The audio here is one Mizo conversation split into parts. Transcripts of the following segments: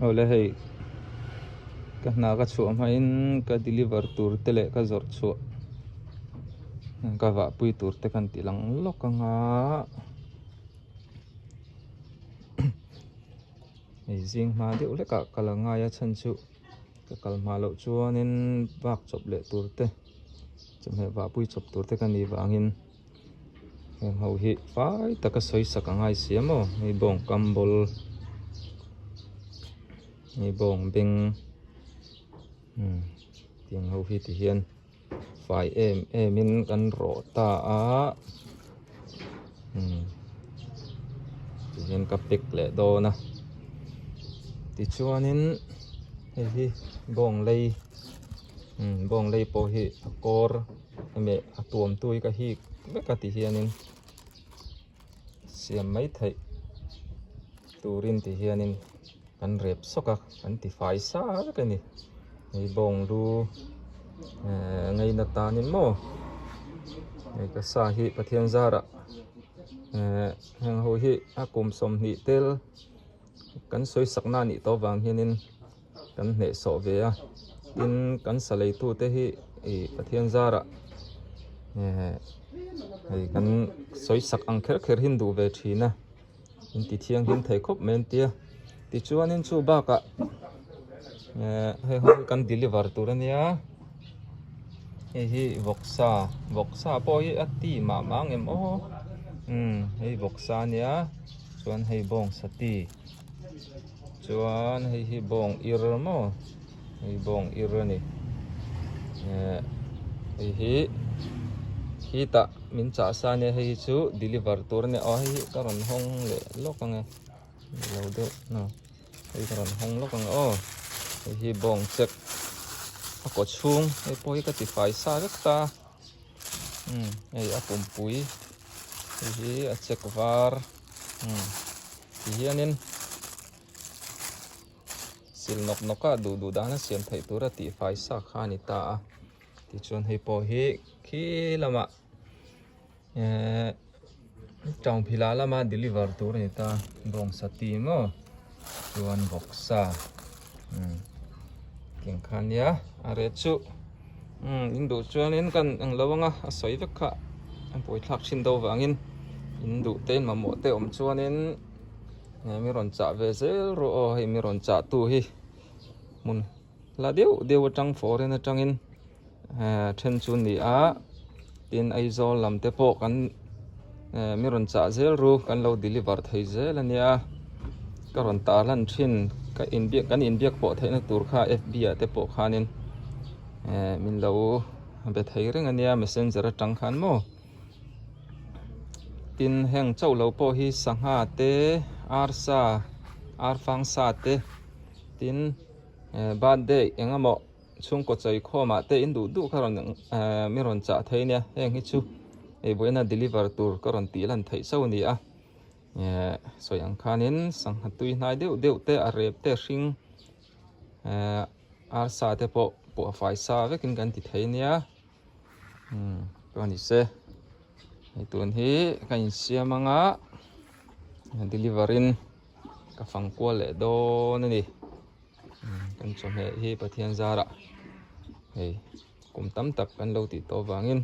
Awle hei ka hna ka chhuah hmain ka deliver tur te leh ka zawrh chhuah ka vahpui tur te kan ti lang lawk ang a hei zing hma deuh hlek ah ka la ngai a chhan chu ka kal hma loh chuanin bak chawp leh tur te chawhmeh vahpui chawp tur te ka nih vangin. Heng ho hi fai taka sawi sak a ngai si a maw hei bawng kam bawl hei bawng beng umm tiang ho hi ti hian fai em em in kan rawh ta a umm ti hian ka pack leh dawn a tichuanin hei hi bawng lei umm bawng lei pawh hi a kawr. Hemi a tuam tu hi ka hik vek a ti hianin siam mai theih turin ti hianin kan rep sawk a kan ti fai sa vek a ni hei bawng lu ehh ngaina tanin maw hei ka sa hi Pathian zarah ehh heng ho hi a kum 20 tel kan sawi sakna a nih tawh avang hianin. Kan hnehsawh ve a, tin kan sa leitute hi ih Pathian zarah eh hei kan sawi sak ang kher kher hi an duh ve thin a, in ti thianghlim thei khawp mai an tia. Tichuanin chu bakah eh hei ho hi kan deliver tur a nia, hei hi vawksa, vawksa pawh hi a ti mah mah ang em aw, umm hei vawksa a nia chuan hei bawngsa ti. Chuan hei hi bawng ir maw hei bawng ir a ni eh hei hi khitah min chah sa ania hei hi chu deliver tur a nia aw hei hi ka rawn hawng leh lawk ang e ni lo deuh na hei ka rawn hawng lawk ang e aw hei hi bawng chek a kaw chhung hei pawh hi ka ti fai sa vek ta umm hei a pumpui hei hi a chek var umm. Ti hianin sil nawk nawk a duh duh dana siam theih tura tihfai sa kha a ni ta a tichuan hei pawh hi khi lamah ehh town phila lama deliver tur a ni ta bawngsa ti maw chuan vawksa umm tiang kha ania a reh chu umm in duh chuanin kan englo anga a sawi vek kha a buaithlak thin deuh vangin in duh te in mamawh te awm chuanin eh mi rawn chah ve zel rawh aw hei mi rawn chah tu hi hmun hla deuh deuh atang foreign atangin eh then chu ni a tin Aizawl lam te pawh kan eh mi rawn chah zel ru kan lo deliver thei zel ania ka rawn tarlan thin ka inbiak kan inbiak pawh theihna tur kha fb ah te pawh khanin eh min lo be thei reng ania messenger atang khan maw tin heng chauh lo pawh hi sangha te arsa arfang sa te tin eh birthday eng emaw. Chhungkaw chawi khawmah te in duh duh kha rawn ehh mi rawn chah thei nia heng hi chu hei vawiina deliver tur ka rawn tih lan theih chauh a ni a ehh sawi ang khanin sangha tui hnai deuh deuh te a rep te hring ehh arsa te pawh pawh a fai sa vekin kan ti thei nia umm chuan ni se hei tun hi ka insiam anga deliver in ka fang kual leh dawn a ni. Kan chawhmeh hi Pathian zarah hei kum tam tak kan lo tih tawh avangin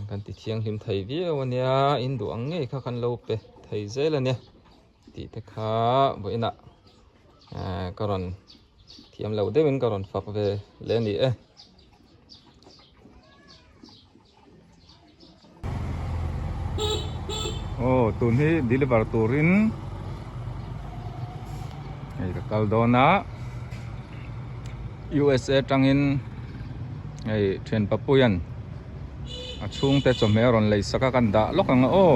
kan ti thianghlim thei viau a nia in duh ang ngei kha kan lo pe thei zel a nia tih te kha vawiinah ka rawn thiam lo deuhin ka rawn fak ve leh a ni e. Aw tun hi deliver turin hei ka kal dawn a USA tangin hei thian papuian a chhungte chawhmeh a rawn lei sak a kan dah lawk ang a aw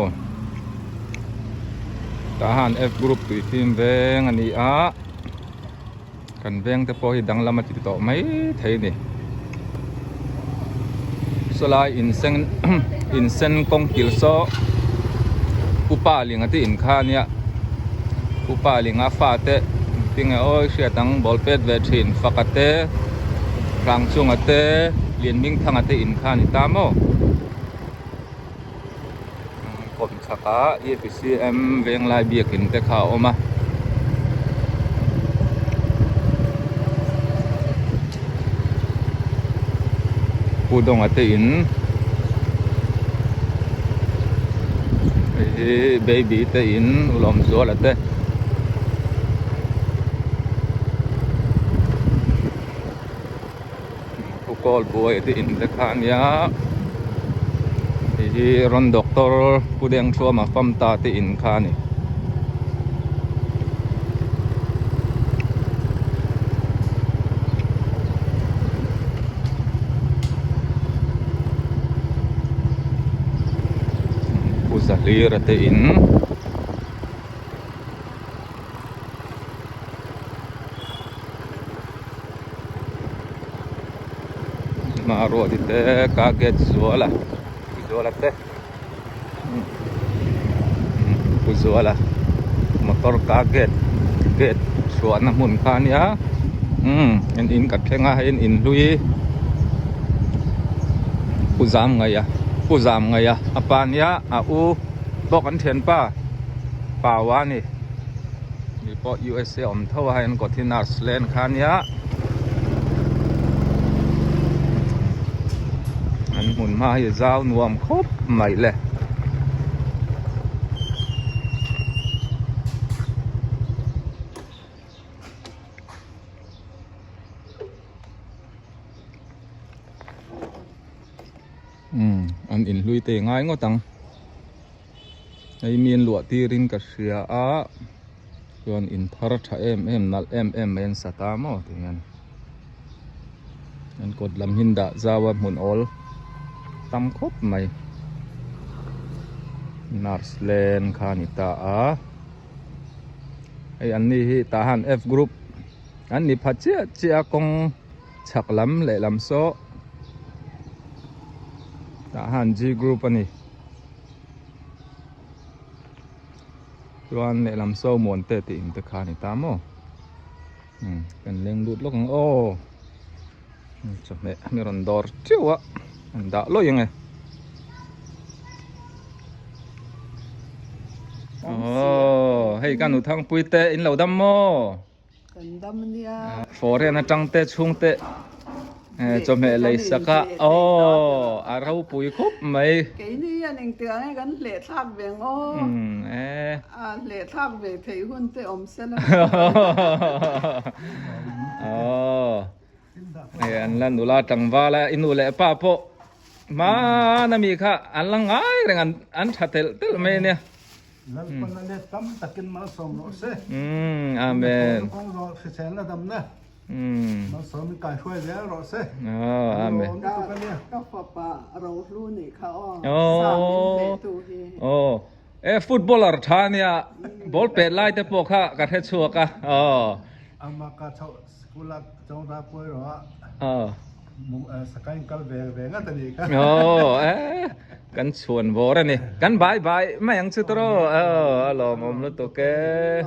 tah han F group tui fim veng a ni a. Kan veng te pawh hi danglam a ti tawh mai thei a ni. Sawlai insen insen kawng kil saw upa linga te in kha ania upa linga fa te tinge aw i hriat ang ball pet ve thin faka te hrangchunga te lianhmingthanga te in kha a ni ta maw kawmchhakah E P C M venglai biakin te kha a awm a. Pu Dawnga te in hei hi baby te in Ulawmzuala te. Pu Kawl buai te in te kha ania hei hi rawn doctor Pu Dengthuama fam ta te in kha a ni. Pu Zahlira te in. Hmaruati te ka gate zuala zuala te pu zuala motor ka gate gate chhuahna hmun kha ania umm an in ka thleng a hei an in hlui pu zam ngaih a pu zam ngaih a a pa ania a u pawh kan thianpa pau a ni. Mi pawh USA awm tho a hei an kawt hi nurse lane kha ania an hmun hma hi zau nuam khawp mai le. Umm an inhlui te ngai ngawt ang. Hei mi an luah tirin ka hria a chuan in thar tha em em nalh em em mai an sa ta maw ti hian an kawt lam hi an dah zau a hmun awl tam khawp mai nurse lane kha a ni ta a hei an ni hi tah han F group an ni pha chiah chiah a kawng chhak lam lehlam saw tah han G group a ni. Chuan lehlam saw muan te tih in te kha a ni ta maw umm kan leng lut lawk ang aw chawhmeh mi rawn dawr teuh a an dah lawih ang e aw hei ka nuthangpui te in lo dam maw. Kan dam ania. Foreign atang te chhung te chawhmeh lei sak a aw a ropui khawp mai. Keini hian engtik ang nge kan hleh thlak ve ang aw. A hleh thlak ve theih hun te awm se la. Aw hei an la nula tlangval a i nu leh pa pawh hmana mi kha an la ngai reng an tha telh telh mai ania. Lalpana leh tam takin malsawm rawh se. Amen. Kawng zawh hrisel a damna. Malsawm in kai hruai zel rawh se. Amen. Ka fapa rohlu nih kha aw. Sa min leh tu hi. Aw. E footballer tha ania ball pet lai te pawh kha ka hre chhuak a. Aw. Ama ka chho school a chong ra pawih rawh a. Aw. Sakain kal ve ve ngat a nih kha. Aw e. Kan chhuan vawr a ni. Kan bai bai mai ang chu tawh aw a lawmawm lutuk e.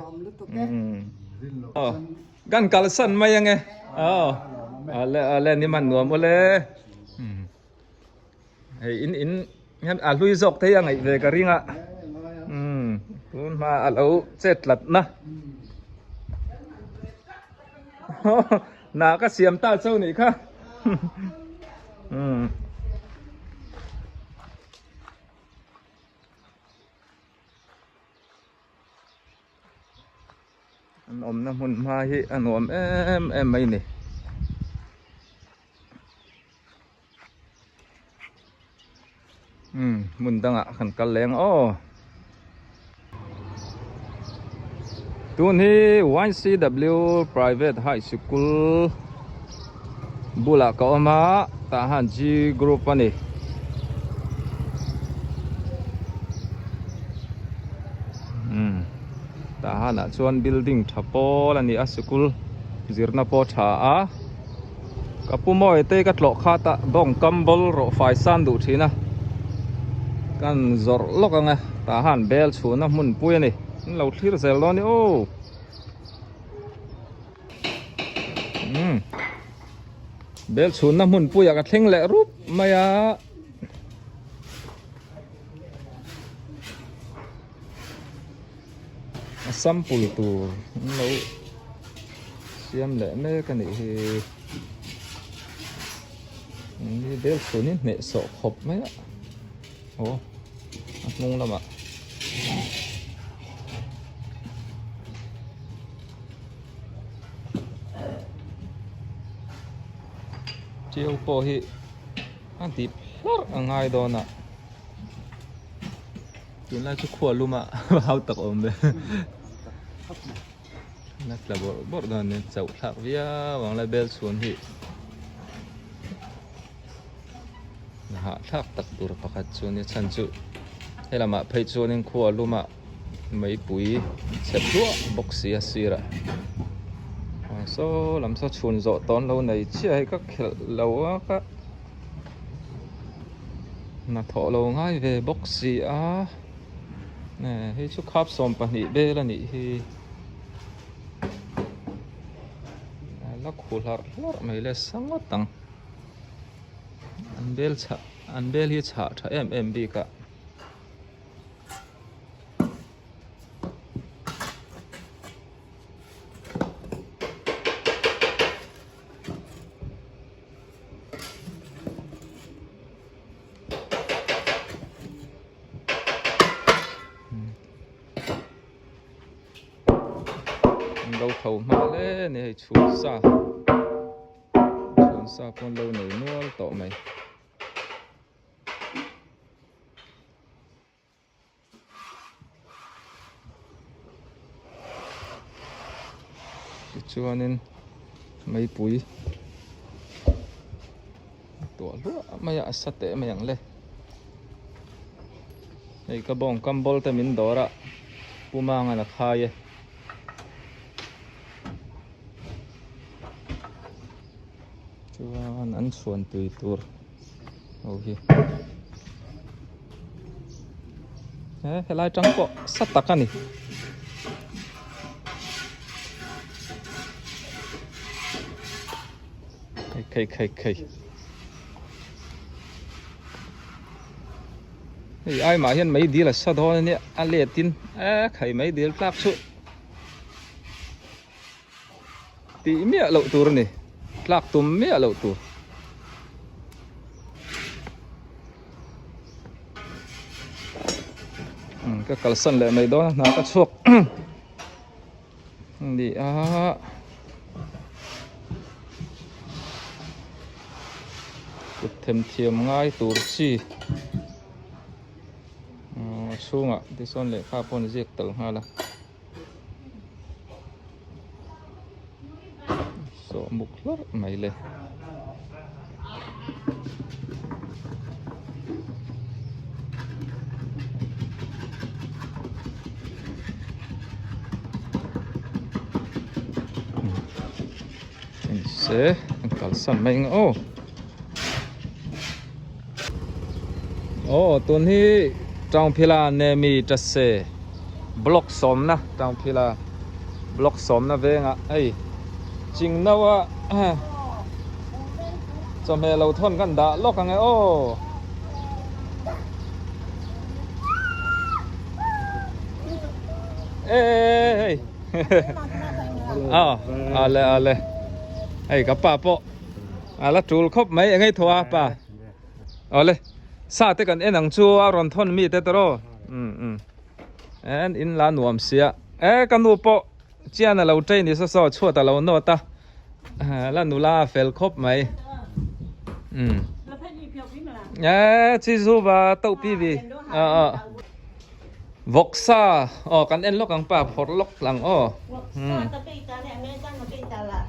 Aw kan kalsan mai ang e. Aw ale ale ni man nuam ule. Hei in in hian a hlui zawk thei a ngaih ve ka ring a. Tun hma a lo chet tlat na. Na ka siam ta chauh nih kha. An awmna hmun hma hi a nuam em em mai ni. Umm hmun dangah kan kal leng aw. Tun hi YCW Private High School bulah ka awm a tah hian G group a ni. Umm tah hian ah chuan building tha pawl a ni a sikul zirna pawh tha a. Ka pu mawi te ka tlawh khat a bawng kam bawl rawh fai san duh thin a kan zawrh lawk ang e tah hian bel chhuna hmun pui a ni an lo thlir zel dawn a ni aw umm bel chhunna hmun puiah ka thleng leh rup mai a. A sample tur an lo siam leh mek a nih hi. Ni bel chhun hi hneh sawh khawp mai a aw a hnung lamah. Tiau pawh hi a dip hlarh a ngai dawn a tunlai chu khua lum a hau tak awm ve la tla bawrh bawrh dawn nen chauh thlak viau ang la bel chhun hi hahthlak tak tur pakhat chu nia chhan chu helamah phei chuanin khua lum a. Meipui chhe hluah bawk si a sirah saw lam saw chhun zawh tawn lo nei chiah hei ka khelh lo a ka hnathawh lo ngai ve bawk si a hei chu khap 12 vel a nih hi la khu hlarh hlarh mai le sa ngawt ang an bel chhah an bel hi chhah tha em em bik a. Lo tho hma hle a ni hei chhun sa chhun sa pawn lo nei nual tawh mai. Tichuanin meipui tuah hluah mai a a sa teh mai ang le hei ka bawng kam bawlh te min dawr a pu mangan a khai e. Chuan an chhuan tui tur ho hi he helai tang pawh sa tak a ni. Khei khei khei hei ai mah hian mai dil a sa dawn a nia a let in e khai mai dil tlak chu. Tih miah loh tur a ni, tlak tum miah loh tur. Ka kalsan leh mai dawn a hna ka chhuak ni a. Kut themthiam ngai tur chi a chhungah tisawn lehkha pawh an ziak tal nghal a. Sawh muk hlarh mai le. Se an kalsan mai ang aw. Aw tun hi Tangphila Nemi Tase Block sawmna Tangphila Block sawmna vengah hei Chingnaua chawhmeh lo thawn kan dah lawk ang e aw. Ê hei aw ale ale hei ka pa pawh a la tul khawp mai engei thaw a pa awle sa te kan en ang chu a rawn thawn mi te tawh um um en in la nuam sia e ka nu pawh chian a lo train ni saw saw chhuat a lo nawt a la nula a fel khawp mai um e chi zu va to pi vi a a Vawksa aw kan en lawk ang pa phawrh lawk lang aw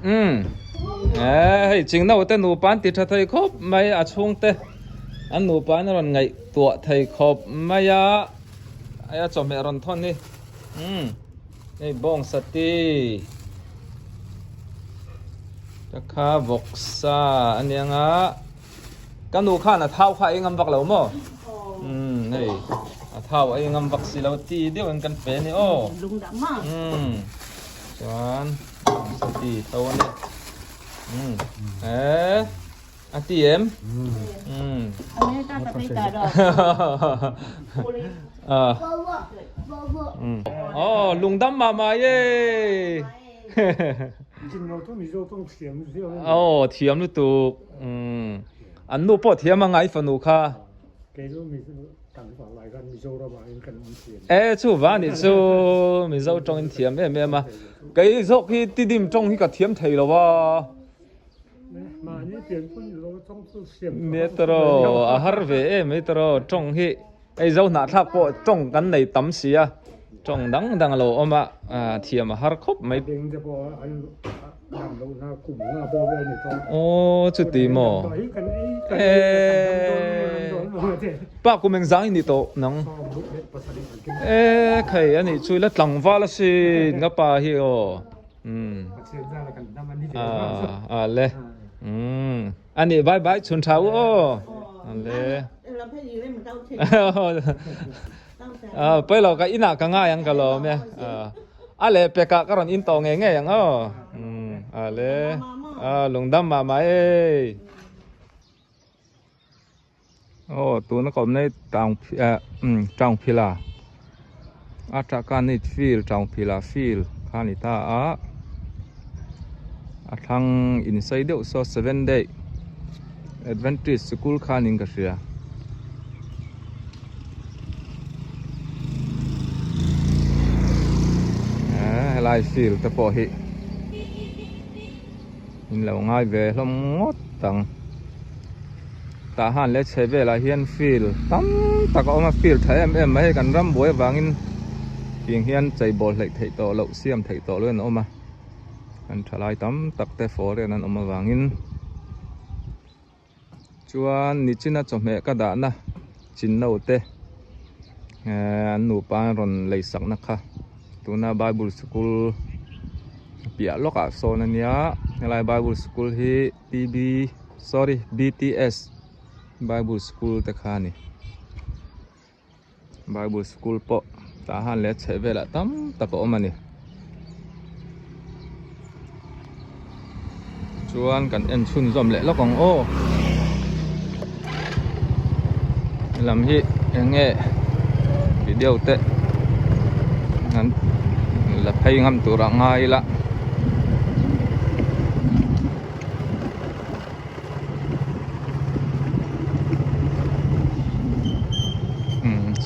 umm hei chingno te nupa an ti tha thei khawp mai a chhungte an nupa an rawn ngaihtuah thei khawp mai a a chawhmeh rawn thawn hi umm hei bawng sati ka kha vawksa a nia nga. Ka nu khan a thau kha a engam vak lo maw? Umm hei a thau a engam vak si lo ti deuh in kan pe a ni aw. Umm chuan ti tho a ni. Umm e a ti em? Umm. Aw lungdam mah mah ye. Aw thiam lutuk. Umm. An nu pawh thiam a ngai fanu kha. Kei chu kan vanglai khan Mizoram ah in kan awm thin. E chu va nih chu Mizo tawng in thiam em em a. Kei zawk hi Tidim tawng hi ka thiam thei lo a. Mahni pian pun lo tawng chu siam Nia tawraw a har ve em mai tawraw tawng hi hei zo hnahthlak pawh tawng kan nei tam si a tawng dang dang a lo awm a thiam a har khawp mai. Beng te pawh an lam loh na kum nga pawh vel ni tawh. Aw chuti maw. Pa kum engzang i ni tawh nang. E khai a nih chu ila tlangval asin ka pa hi aw. Um. A le. Um. Ani bye bye chhun tha u aw. Le. A poi lo ka ina ka ngai ang ka lo me. A le peka ka ron in to nge nge ang aw. Um. A le. A lungdam ma ma e. Aw tuna ka awmna hi town eh umm town phila a taka neat field town phila field kha a ni ta a a thlang insei deuh saw seven day adventist sikul kha niin ka hria. Eh helai field te pawh hi in lo ngai ve hlawm ngawt ang tah han leh chhe velah hian field tam tak a awm a field tha em em mai hei kan ram buai avangin tiang hian chei bawl hleih theih tawh loh siam theih tawh loh in a awm a kan thalai tam tak te foreign an awm avangin chuan nichina chawhmeh ka dahna chinno te ehh an nupa an rawn lei sakna kha tuna bible sikul piah lawkah sawn a nia helai bible sikul hi T_B sorry B_T_S bible sikul te kha a ni bible sikul pawh tah han leh chheh velah tam tak a awm a ni chuan kan en chhunzawm leh lawk ang aw lam hi eng nge video te an la phei ngam tur a ngai ila.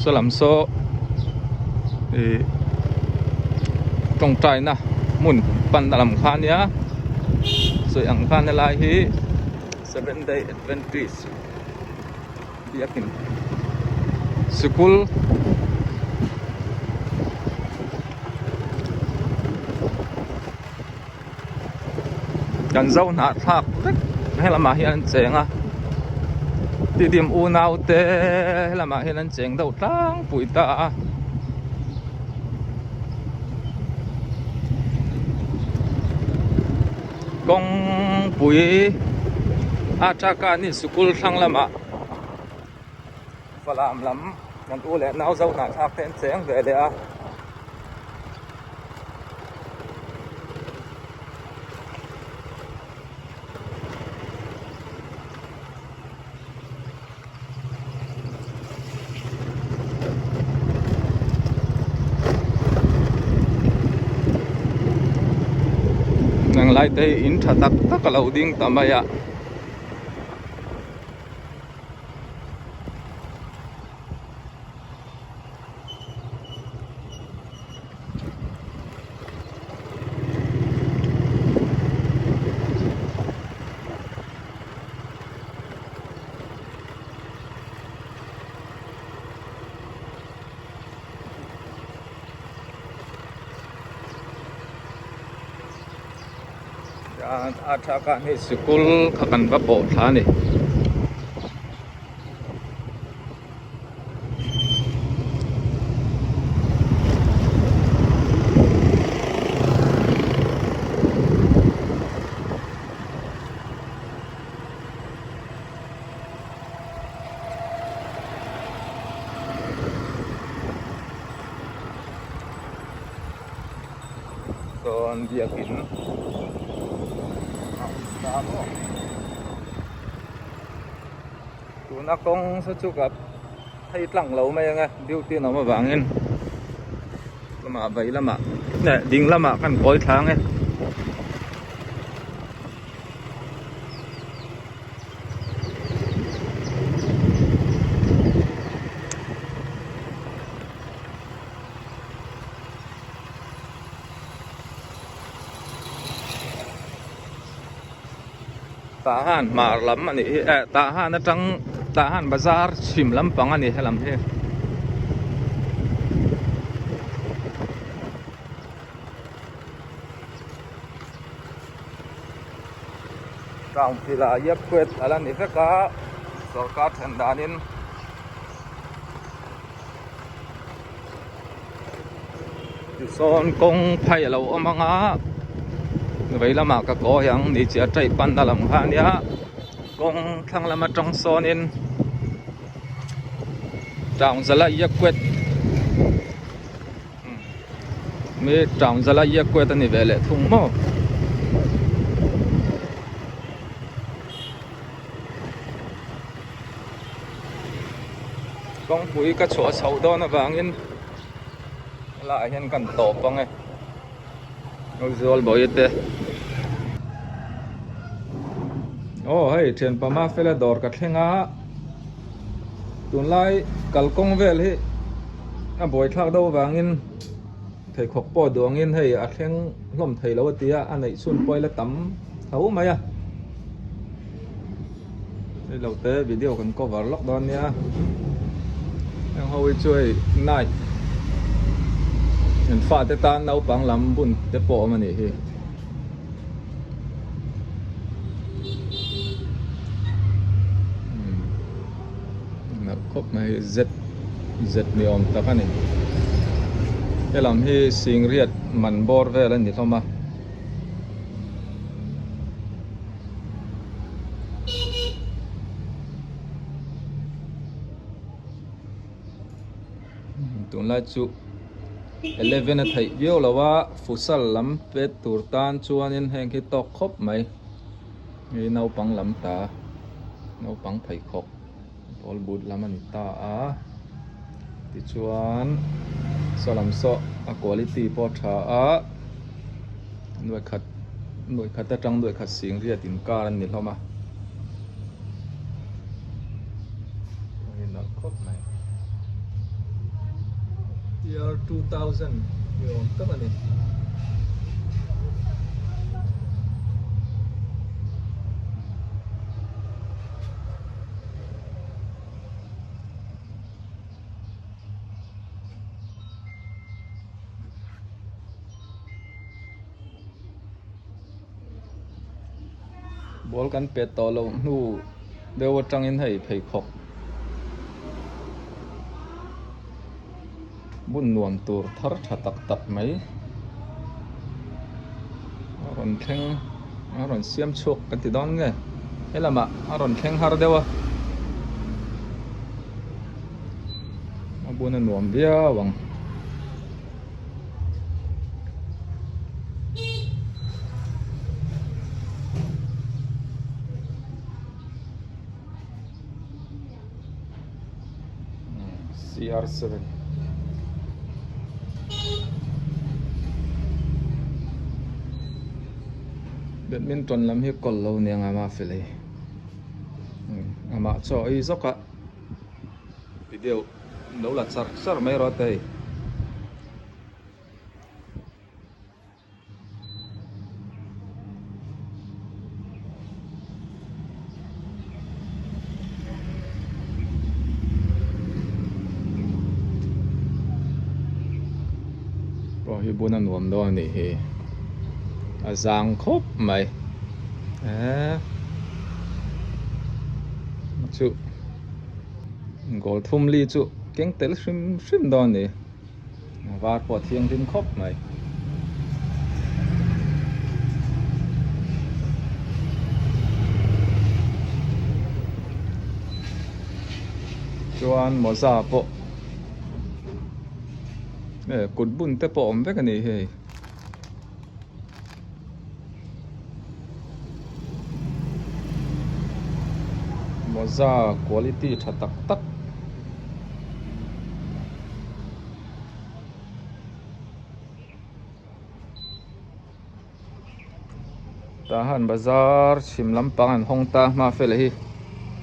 Saw lam saw ih tawngtai na hmun pan na lam kha ania sawi ang khan helai hi seven day adventist biakin sikul Kan zo hnah thlak vek helamah hian an cheng a tidim unau te helamah hian an cheng deuh tlangpui ta a. Kawngpui a taka ni sikul thlang lamah Falam lam kan u leh nau zo hnah thlak te an cheng ve leh a. Heng lai te hi in tha tak tak a lo ding ta mai a. A tha khan hei sikul kha kan va pawh thla a ni. Sawn biakin a awm ta maw. Tuna kawng saw chu ka phei tlang lo mai ang e duty an awm avangin lamah vei lamah leh ding lamah kan kawi thla ang e. Tahan hmar lam a nih hi eh Tahan atang Tahan bazar chhim lampang a ni helam hi. Town thila Yakuet a la ni vek a sorkar then danin tisawn kawng phai a lo awm ang a vei lamah ka kawi ang ni chiah a taih pan na lam kha ania kawng thlang lam atang sawnin town zala Yakuet Mi town zala Yakuet a ni ve leh thung maw. Kawngpui ka chhuah chhoh dawn avangin helaiah hian kan tawp ang e Aizawl bawihte aw hei thianpa Mafela dawr ka thleng a tunlai kalkawng vel hi a buaithlak deuh avangin pheikhawk pawh duangin hei a thleng hlawm thei lo a ti a a neih chhun pawh ila tam tho mai a hei lo te video kan cover lawk dawn nia heng ho hi chu hei night in fate tan naupang lam bun te pawh awm a nih hi. Nalh khawp mai z z ni awm tak a ni helam hi singriat man bawr vel a ni hlawm a. Tunlai chu eleven a theih viau lo a futsal lam pet tur tan chuanin heng hi tawk khawp mai hei naupang lam ta naupang pheikhawk ball boot lam a ni ta a tichuan saw lam saw a quality pawh a tha a nuai khat nuai khat atang nuai khat sing riat inkar an ni hlawm a. Year 2000 ni awm tak a ni. Ball kan pet tawh loh hnu deuh atangin hei pheikhawk bun nuam tur thar tha tak tak mai a rawn thleng a rawn siam chhuak ka ti dawn nge helamah a rawn thleng har deuh a a bun a nuam viau ang. CR7 Badminton lam hi kawl lo nia nga mafel hei amah chaw ei zawk a video lo la char char mai rawh te hei. Pawh hi bun a nuam dawn a nih hi a zang khawp mai eee chu goal thum li chu keng tel hrim hrim dawn a ni. Var pawh a thianghlim khawp mai. Chuan mawza pawh eh kut bun te pawh awm vek a ni hei. Mawza quality tha tak tak. Tah han bazar chhim lampang an hawng ta Mafela hi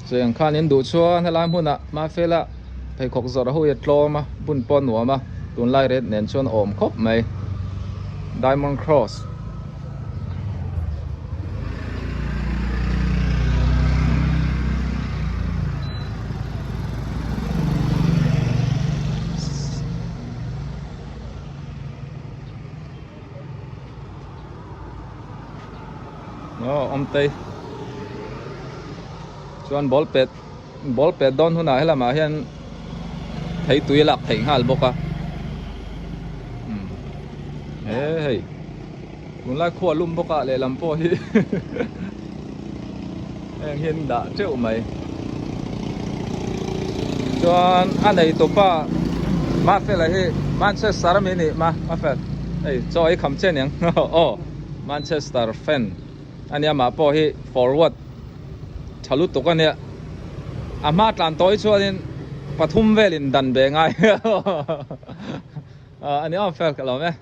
cheng khan in duh chuan helai hmunah Mafela pheikhawk zawrh ho hi a tlawm a bun pawh a nuam a tunlai rate nen chuan a awm khawp mai Diamond Cross. Aw awmtei chuan ball pet ball pet dawn hunah helamah hian thei tui a lak theih nghal bawk a umm he hei tunlai khua lum bawk a lehlam pawh hi heng hian dah teuh mai chuan a nei tawpa Mafela hi Manchester ami a nih ma Mafel hei chaw ei kham che aniang aw. Manchester fan ania mah pawh hi forward tha lutuk ania a hma tlan tawh hi chuanin pathum velin dan ve ngai ania awm fel ka lawm e.